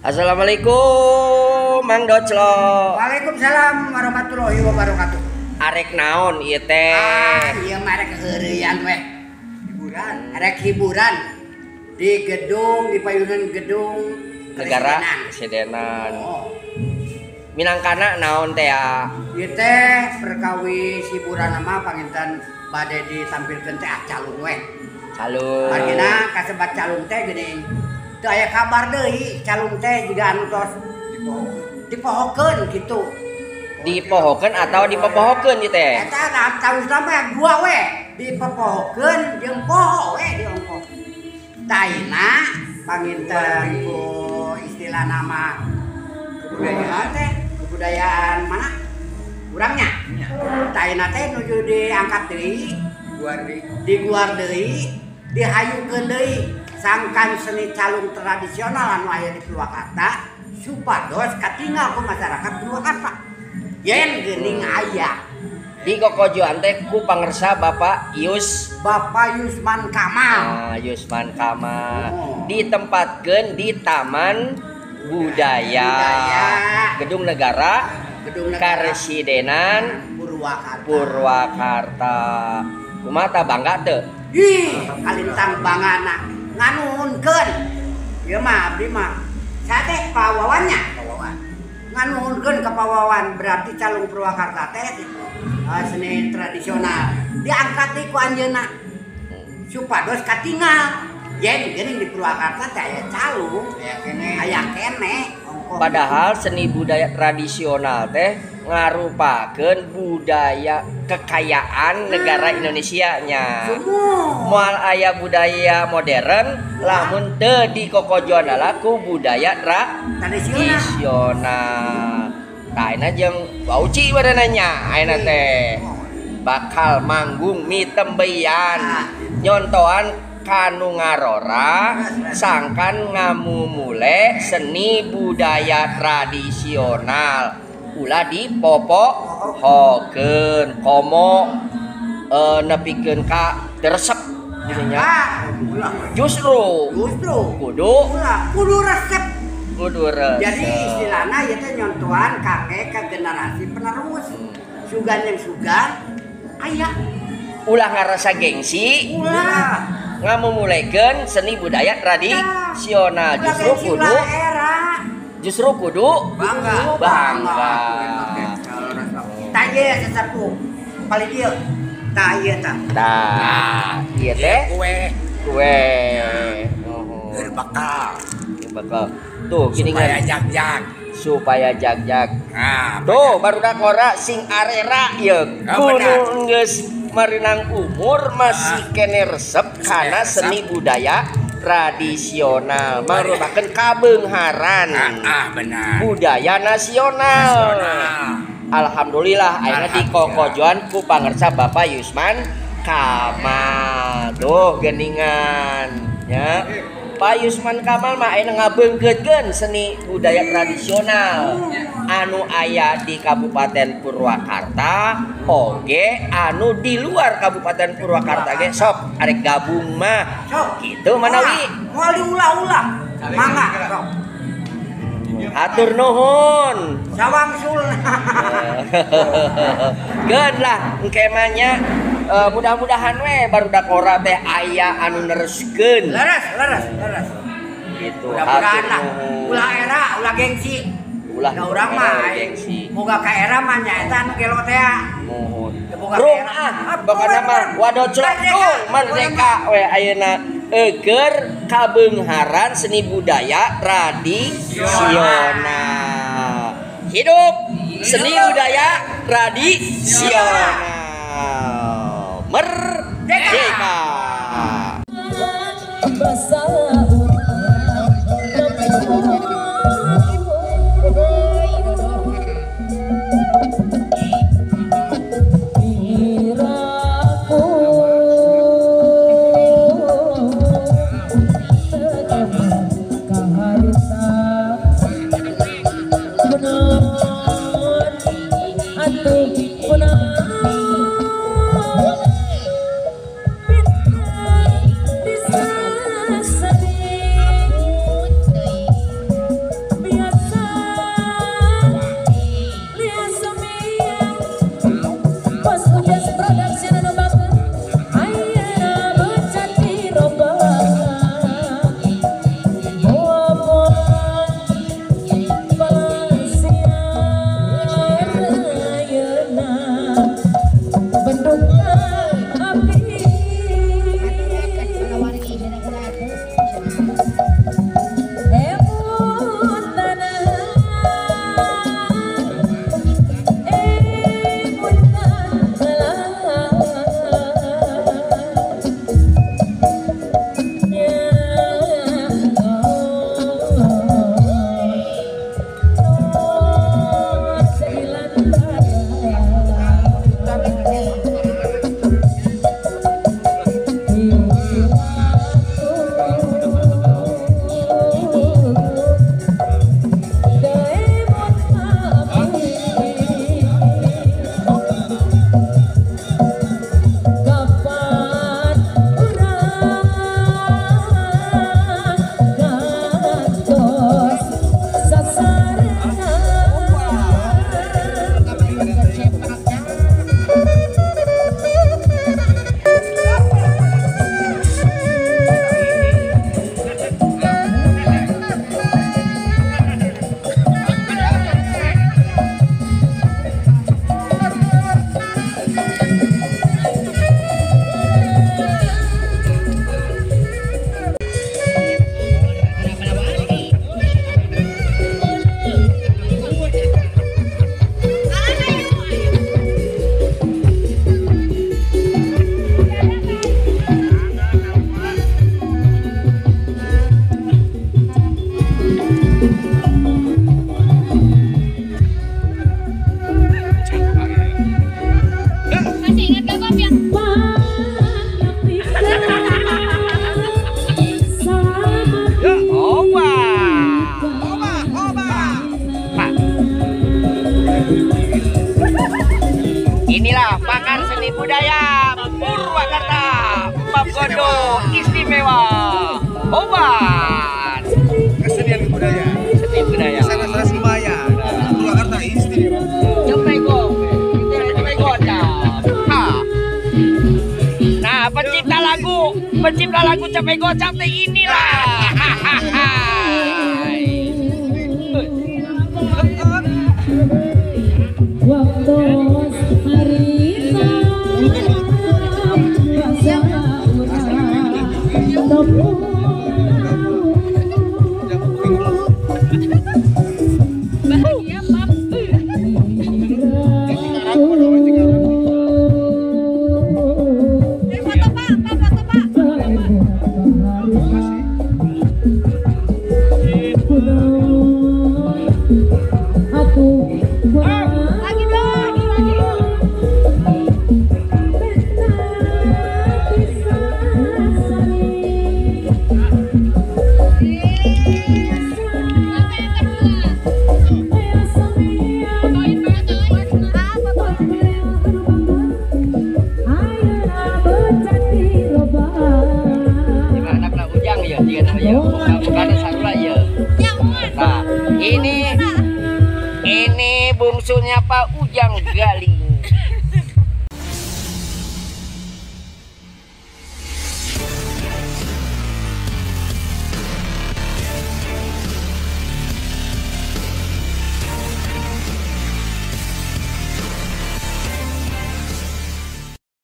Assalamualaikum Mang Doclo. Waalaikumsalam warahmatullahi wabarakatuh. Arek naon ieu teh? Ah, ieu mah arek heureuyan weh. Hiburan, arek hiburan di gedung, di payunan gedung Negara Presidenan. Oh. Minangkana naon teh ya? Ieu teh perkawis hiburan mah panginten bade ditampilkeun teh calung weh. Calung. Margina kasebat calung teh geuning. Teu aya kabar deui calung teh jiga anu tos dipohokeun kitu. Dipohokeun atau dipopohokeun ieu teh? Eta tawisna mah dua we, dipopohokeun jeung poho we diongkoh. Taina panginten ku istilah nama kebudayaan teh, kebudayaan mana? Urangnya. Taina teh nuju diangkat deui, diguar deui, dihayukeun deui. Sangkan seni calung tradisional anu aya di Purwakarta supados katinggal ku masyarakat Purwakarta. Yen geuning aya di kokojoan teh ku pangersa Bapak Yus, Bapak Yusman Kamal. Nah, Yusman Kamal. Oh. Ditempatkeun di Taman Budaya. Gedung Negara, Gedung Negara Karesidenan Purwakarta. Purwakarta. Kumaha ta bangga teu? Ih, kalintang bangana. Nganuhunkeun. Ieu mah abdi mah. Sate pawawannya, pawawan. Nganuhunkeun ka pawawan berarti calung Purwakarta teh seni tradisional. Diangkat deui ku anjeunna. Supados katingal. Yen geuning di Purwakarta teh aya calung, aya keneh. Padahal seni budaya tradisional teh ngarupakeun budaya kekayaan negara Indonesia nya. Moal aya budaya modern lamun teu dikokojoan ku budaya tradisional. Tah ayeuna jeung Bauci badanna nya ayeuna teh bakal manggung mitembeyan nyontoan kanu ngarora sangkan ngamumule seni budaya tradisional. Ulah dipopohokeun komo nepikeun ka resep gitu nya. Justru kudu resep. Kudu resep. Jadi istilahna ieu teh nyontohan kangge ka generasi penerus. Sugan yang sugan aya. Ulah ngarasa gengsi. Ulah ngamumulekeun seni budaya tradisional. Justru kudu bangga. Bangga. Tah ieu sesepuh paling ieu. Tah ieu tah. Tah, ieu teh kue. Kue. Keur bakal. Bakal. Tuh gini supaya jag-jag. Supaya jag-jag. Nah, tuh barudak ora sing arera ieu. Kudu geus marinang umur masih kene resep kana seni budaya tradisional merupakan kabeungharan benar. Budaya nasional. Alhamdulillah ayeuna dikokojoan ku pangersa Bapak Yusman Kamal. Tuh geuningan nya. Pak Yusman Kamal mah ayeuna ngabeungkeutkeun seni budaya tradisional anu aya di Kabupaten Purwakarta oge anu di luar Kabupaten Purwakarta ge sok arek gabung mah sok kitu manawi moal diulah-ulah mangga sok hatur nuhun sawangsul. Geun lah engke mah nya mudah-mudahan we barudak ora teh aya anu nereskeun. Leres. Gitu. Mudah-mudahan lah. Ulah era, ulah gengsi. Ulah urang mah gengsi. Boga ka era mah nyaeta anu gelo teh. Muhun. Rung ah, pokona mah wadoclok merdeka we ayeuna eueur kabeungharan seni budaya tradisional. Hidup seni budaya tradisional. Merdeka. Sedih. Pencipta lagu Capek Gocap teh inilah. Waktu harita bahagia pap. Foto pak, foto pak. Lagi dong, lagi. Nah, ini bungsunya Pak Ujang Gali.